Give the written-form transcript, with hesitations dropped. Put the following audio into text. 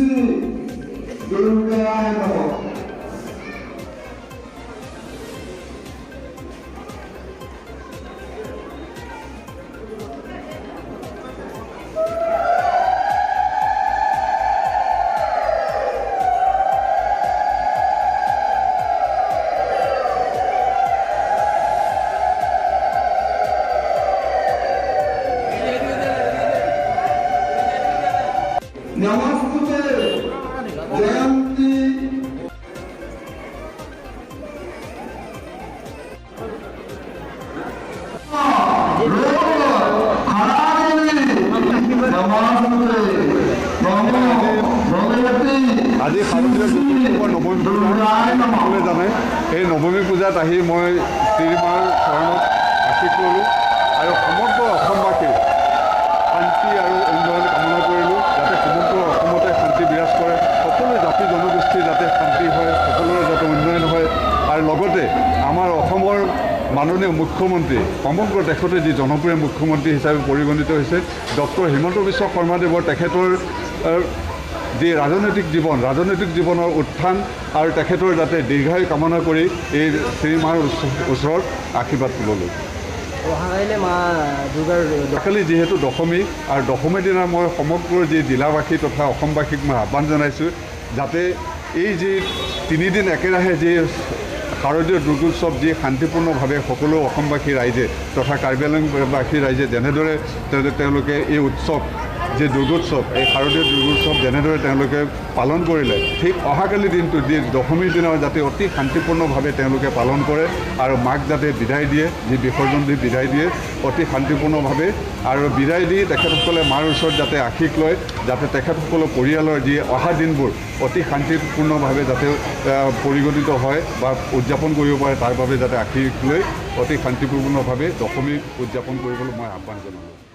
শ্ৰী দুৰ্গায় নমঃ। নমস্তুতে জয়ন্তী। নমস্তুতে নমো ভগবতী। আজি শাৰদীয় দুৰ্গোৎসৱৰ নৱমী পূজা সকলোৱে জানে। এই নৱমী পূজাত আহি মই শ্ৰীমাৰ চৰণত আশীষ ল'লোঁ আৰু সমগ্ৰ অসমবাসীৰ শান্তি আৰু উন্নয়ন কামনা কৰিলোঁ, যাতে সমগ্ৰ অসমতে শান্তি বিৰাজ কৰে, সকলো জাতি জনগোষ্ঠীৰ যাতে শান্তি হয়, সকলোৰে যাতে উন্নয়ন হয়। আৰু লগতে আমাৰ অসমৰ মাননীয় মুখ্যমন্ত্ৰী, সমগ্ৰ দেশতে যি জনপ্ৰিয় মুখ্যমন্ত্ৰী হিচাপে পৰিগণিত হৈছে, ডক্টৰ হিমন্ত বিশ্ব শৰ্মাদেৱৰ তেখেতৰ যি ৰাজনৈতিক জীৱন, ৰাজনৈতিক জীৱনৰ উত্থান আৰু তেখেতৰ যাতে দীৰ্ঘায়ু কামনা কৰি এই শ্ৰীমাৰ ওচৰত আশীৰ্বাদ ল'লোঁ। অহাকাইলৈ মা দুৰ্গাৰ কালি যিহেতু দশমী আৰু দশমীৰ দিনা মই সমগ্ৰ যি জিলাবাসী তথা অসমবাসীক মই আহ্বান জনাইছোঁ, যাতে এই যি তিনিদিন একেৰাহে যি শাৰদীয় দুৰ্গোৎসৱ যি শান্তিপূৰ্ণভাৱে সকলো অসমবাসী ৰাইজে তথা কাৰ্বি আংলংবাসী ৰাইজে যেনেদৰে তেওঁলোকে এই উৎসৱ যি দুৰ্গোৎসৱ, এই শাৰদীয় দুৰ্গোৎসৱ যেনেদৰে তেওঁলোকে পালন কৰিলে, ঠিক অহাকালি দিনটো যি দশমীৰ দিনা যাতে অতি শান্তিপূৰ্ণভাৱে তেওঁলোকে পালন কৰে আৰু মাক যাতে বিদায় দিয়ে, যি বিসৰ্জন দি বিদায় দিয়ে অতি শান্তিপূৰ্ণভাৱে, আৰু বিদায় দি তেখেতসকলে মাৰ ওচৰত যাতে আশীষ লয়, যাতে তেখেতসকলৰ পৰিয়ালৰ যি অহা দিনবোৰ অতি শান্তিপূৰ্ণভাৱে যাতে পৰিগণিত হয় বা উদযাপন কৰিব পাৰে, তাৰ বাবে যাতে আশীষ লৈ অতি শান্তিপূৰ্ণভাৱে দশমী উদযাপন কৰিবলৈ মই আহ্বান জনালোঁ।